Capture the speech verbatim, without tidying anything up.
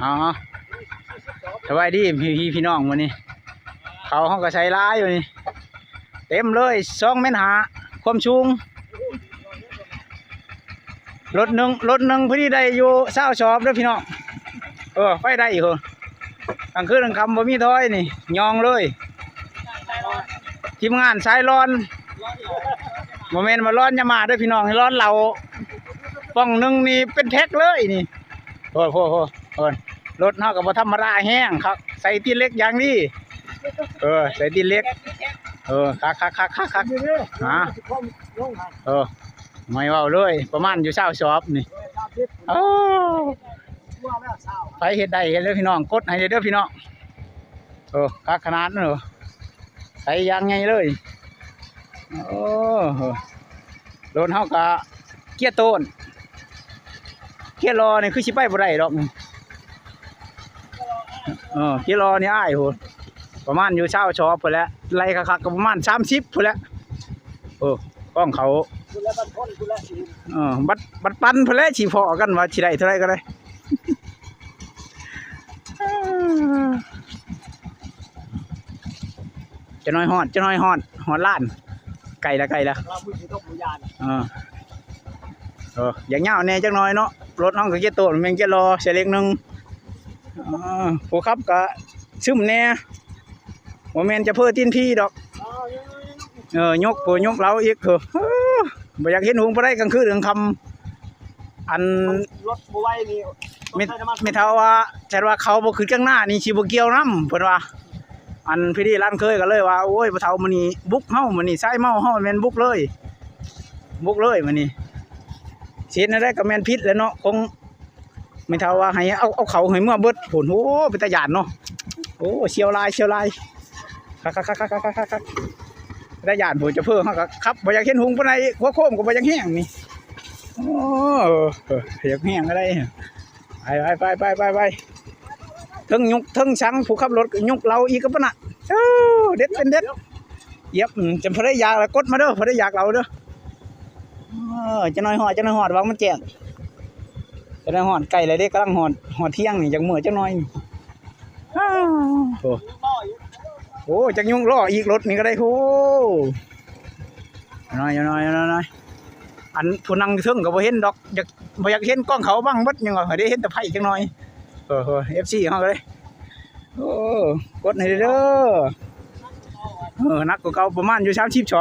อ๋อ สบายดีพี่ๆ พี่น้อง มื้อนี้ เขาเฮาก็ใส่หลายอยู่นี่ เต็มเลย สองเมตรห้า ความสูง รถหนึ่ง รถหนึ่งพอดีได้อยู่ซาวสอบเด้อพี่น้อง เออ ไปได้อยู่ กลางคืนกลางค่ำบ่มีถอยนี่ ย่องเลย ทีมงานสายร้อน บ่แม่นว่าร้อนยามาเด้อพี่น้อง ร้อนเหล้า ป่องหนึ่งนี่เป็นแพ็คเลยนี่ โอ้โห โอ้โห โอ้ย รถเฮาก็บ่ธรรมดาแฮงครับ ใส่ตีนเหล็กอย่างดี เออ ใส่ตีนเหล็ก เออ คัก คัก คัก คัก คัก ฮะ เออ ไม่เว้าเลย ประมาณอยู่ซาวสอบนี่ โอ้ ไผเฮ็ดได้เฮ็ดเด้อพี่น้อง กดให้เด้อพี่น้อง โอ้ คักขนาดนั้นเหรอ ใส่อย่างไงเลย โอ้โห รถเฮากะเกียร์โตน เกียร์รอนี่คือสิไปบ่ได้ดอก เออ เกียร์รอนี่อ้ายโห ประมาณอยู่ซาวสอบพุ้นแหละ ไล่คักๆ ก็ประมาณสามสิบพุ้นแหละ โอ้ กล้องเขา เออ บัด บัดปั่นพุ้นแหละ สิพ้อกันว่าสิได้เท่าใดก็ได้ จักหน่อยฮอด จักหน่อยฮอด ฮอดลาน ใกล้ละ ใกล้ละ เออ เออ อย่างยาวแน่จักหน่อยเนาะ รถเฮาก็เกียร์โตน แม่นเกียร์รอ ใส่เหล็กหนึ่ง เออ ผู้ขับก็ซึมแน่ บ่แม่นจะเพ้อตีนผีดอก เออ ยกผู้ยกเหล้าอีก เออ บ่อยากเห็นหุงปานใดกลางคืนกลางค่ำ อัน รถบ่ไหวนี่ แม่ ต้องใช้น้ำมัน แม่เฒ่าว่า ฉันว่าเขาบ่ขึ้นข้างหน้านี่สิบ่เกี่ยวนำ เพิ่นว่า อันพี่ดีร้านเคยก็เลยว่า โอ้ย พ่อเฒ่ามื้อนี้บุกเฮา มื้อนี้สายเมาเฮาแม่นบุกเลย บุกเลยมื้อนี้ สิเฮ็ดแนวใดก็แม่นผิดแหละเนาะ คง แม่เฒ่าว่าให้เอา เอาเขาให้เมือเบิดพุ้น โอ้ เป็นตาย้านเนาะ โอ้ เสียวหลาย เสียวหลาย คักๆๆๆๆๆ เป็นตาย้านพุ้น จะเพ้อเฮาก็ขับ บ่อยากเห็นหุงปานใด หัวโค้งก็บ่อยากแฮงนี่ โอ้ อยากแฮงก็ได้ ไปๆๆๆๆ เทิงยุกเทิงสัง ผู้ขับรถก็ยุกเหล้าอีกก็ปะน่ะ โอ้ เด็ดเป็นเด็ด เหยียบ อืม จักผู้ใดอยากแล้วกดมาเด้อ ผู้ใดอยากเหล้าเด้อ เออ จักหน่อยฮอด จักหน่อยฮอด หวังมันแจ้ง จักหน่อยฮอด ใกล้แล้วเด้ กำลังฮอด ฮอดเที่ยงนี่ จักมื้อจักหน่อยนี่ อ้าว โอ้ โอ้ จักยุงล้ออีก รถนี่ก็ได้ โอ้ น้อย น้อย น้อย น้อย อันผู้นั่งอยู่เทิงก็บ่เห็นดอก อยาก บ่อยากเห็นกล้องเขาบังเบิด ยังว่าได้เห็นแต่ไผจักหน่อย เออ เออ เอฟซีเฮาก็เลย โอ้ กดให้เด้อ เออ หนักกว่าเก่าประมาณอยู่สามสิบสอง